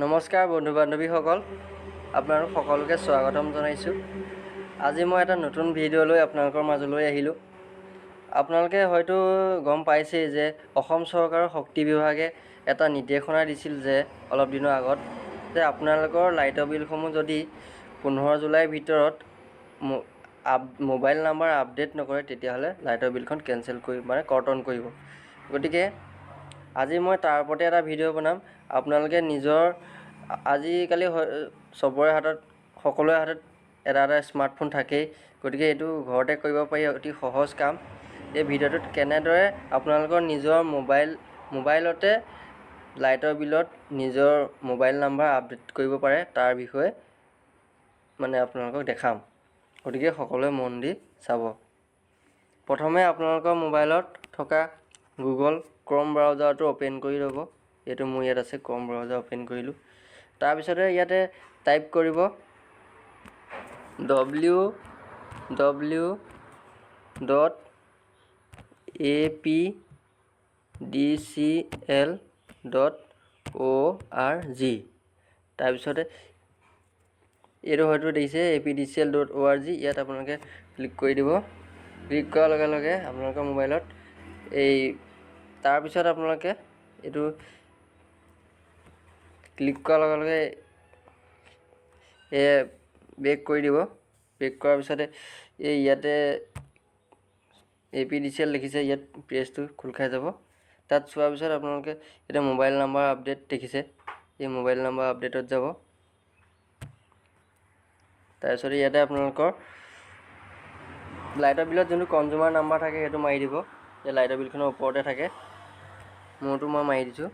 নমস্কাৰ বন্ধু বান্ধৱীসকল, আপোনালোক সকলোকে স্বাগতম জনাইছোঁ। আজি মই এটা নতুন ভিডিঅ' লৈ আপোনালোকৰ মাজলৈ আহিলোঁ। আপোনালোকে হয়তো গম পাইছেই যে অসম চৰকাৰৰ শক্তি বিভাগে এটা নিৰ্দেশনা দিছিল যে অলপ দিনৰ আগত যে আপোনালোকৰ লাইটৰ বিলসমূহ যদি 15 জুলাইৰ ভিতৰত মোবাইল নাম্বাৰ আপডেট নকৰে, তেতিয়াহ'লে লাইটৰ বিলখন কেঞ্চেল কৰি মানে কৰ্তন কৰিব। গতিকে আজি মই তাৰ ওপৰতে এটা ভিডিঅ' বনাম। আপোনালোকে নিজৰ আজিকালি চবৰে হাতত, সকলোৰে হাতত এটা এটা স্মাৰ্টফোন থাকেই, গতিকে এইটো ঘৰতে কৰিব পাৰি, অতি সহজ কাম। এই ভিডিঅ'টোত কেনেদৰে আপোনালোকৰ নিজৰ মোবাইলতে লাইটৰ বিলত নিজৰ মোবাইল নাম্বাৰ আপডেট কৰিব পাৰে তাৰ বিষয়ে মানে আপোনালোকক দেখাম। গতিকে সকলোৱে মন দি চাব। প্ৰথমে আপোনালোকৰ মোবাইলত থকা গুগল ক্ৰম ব্ৰাউজাৰটো অ'পেন কৰি ল'ব। এইটো মোৰ ইয়াত আছে, ক্ৰম ব্ৰাউজাৰ অ'পেন কৰিলোঁ। তাৰপিছতে ইয়াতে টাইপ কৰিব www.apdcl.org। তাৰপিছতে এইটো হয়তো দেখিছে apdcl.org, ইয়াত আপোনালোকে ক্লিক কৰি দিব। ক্লিক কৰাৰ লগে লগে আপোনালোকৰ মোবাইলত এই তাৰপিছত আপোনালোকে এইটো ক্লিক কৰাৰ লগে লগে এই বেক কৰি দিব। বেক কৰাৰ পিছতে এই ইয়াতে APDCL লিখিছে, ইয়াত পেজটো খোল খাই যাব। তাত চোৱাৰ পিছত আপোনালোকে এতিয়া মোবাইল নাম্বাৰ আপডেট দেখিছে, এই মোবাইল নাম্বাৰ আপডেটত যাব। তাৰপিছতে ইয়াতে আপোনালোকৰ লাইটৰ বিলত যোনটো কনজিউমাৰ নাম্বাৰ থাকে সেইটো মাৰি দিব। এই লাইটৰ বিলখনৰ ওপৰতে থাকে, মোৰটো মই মাৰি দিছোঁ।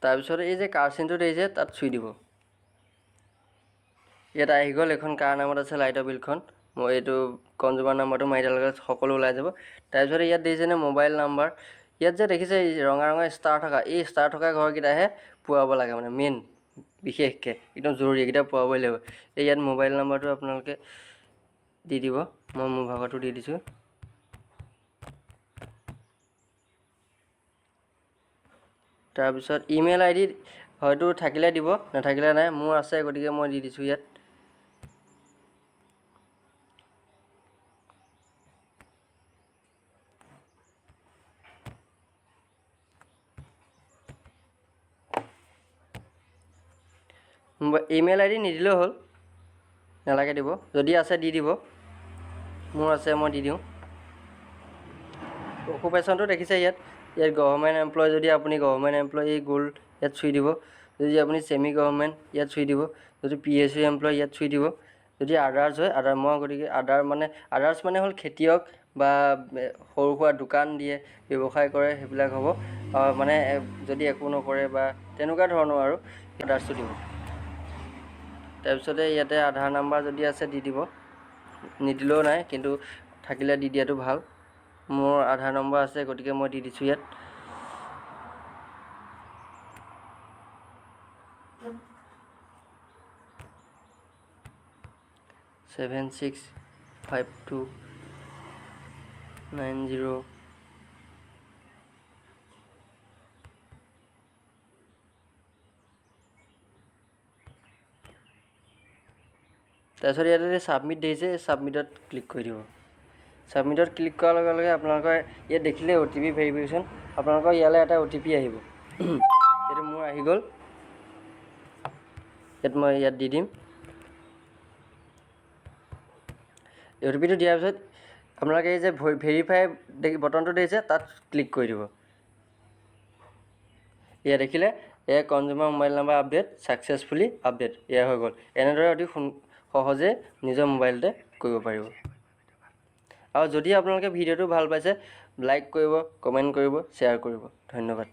তাৰপিছত এই যে কাৰ চিনটো দেখিছে তাত চুই দিব। ইয়াত আহি গ'ল এইখন কাৰ নামত আছে লাইটৰ বিলখন। মই এইটো কনজিউমাৰ নাম্বাৰটো মাৰি দিয়াৰ লগে লগে সকলো ওলাই যাব। তাৰপিছতে ইয়াত দেখিছেনে মোবাইল নাম্বাৰ, ইয়াত যে দেখিছে এই ৰঙা ৰঙা ষ্টাৰ থকা, এই ষ্টাৰ থকা ঘৰকেইটাহে পূৰাব লাগে, মানে মেইন বিশেষকৈ একদম জৰুৰী এইকেইটা পূৰাবই লাগিব। এই ইয়াত মোবাইল নাম্বাৰটো আপোনালোকে দি দিব, মই মোৰ ভাগৰটো দি দিছোঁ। তাৰপিছত ইমেইল আই ডি হয়তো থাকিলে দিব, নাথাকিলে নাই, মোৰ আছে গতিকে মই দি দিছোঁ ইয়াত। ইমেইল আই ডি নিদিলেও হ'ল, নালাগে দিব, যদি আছে দি দিব, মোৰ আছে মই দি দিওঁ। অকুপেশ্যনটো দেখিছে ইয়াত, ইয়াত গভৰ্ণমেণ্ট এমপ্লয়, যদি আপুনি গভৰ্ণমেণ্ট এমপ্লয় এই গ'ল্ড ইয়াত চুই দিব, যদি আপুনি ছেমি গভৰ্ণমেণ্ট ইয়াত চুই দিব, যদি পি এছ ইউ এমপ্লয় ইয়াত চুই দিব, যদি আদাৰ্ছ হয় আদাৰ, মই গতিকে আদাৰ মানে আদাৰ্ছ মানে হ'ল খেতিয়ক বা সৰু সুৰা দোকান দিয়ে ব্যৱসায় কৰে সেইবিলাক হ'ব, মানে যদি একো নকৰে বা তেনেকুৱা ধৰণৰ আৰু আদাৰ্ছটো দিব। তাৰপিছতে ইয়াতে আধাৰ নাম্বাৰ যদি আছে দি দিব, নিদিলেও নাই কিন্তু থাকিলে দি দিয়াটো ভাল। মোৰ আধাৰ নম্বৰ আছে গতিকে মই দি দিছোঁ ইয়াত। 765290। তাৰপিছত ইয়াতে ছাবমিট দেখিছে, ছাবমিটত ক্লিক কৰি দিব। ছাবমিটত ক্লিক কৰাৰ লগে লগে আপোনালোকৰ ইয়াত দেখিলে অ' টি পি ভেৰিফিকেশ্যন, আপোনালোকৰ ইয়ালৈ এটা অ' টি পি আহিব। এইটো মোৰ আহি গ'ল, ইয়াত মই ইয়াত দি দিম। অ' টি পিটো দিয়াৰ পিছত আপোনালোকে এই যে ভেৰিফাই বটনটো দেখিছে তাত ক্লিক কৰি দিব। এয়া দেখিলে এয়া consumer mobile number update successfully update, এয়া হৈ গ'ল। এনেদৰে অতি সহজে নিজৰ মোবাইলতে কৰিব পাৰিব। আৰু যদি আপোনালোকে ভিডিঅ'টো ভাল পাইছে লাইক কৰিব, কমেণ্ট কৰিব, শ্বেয়াৰ কৰিব। ধন্যবাদ।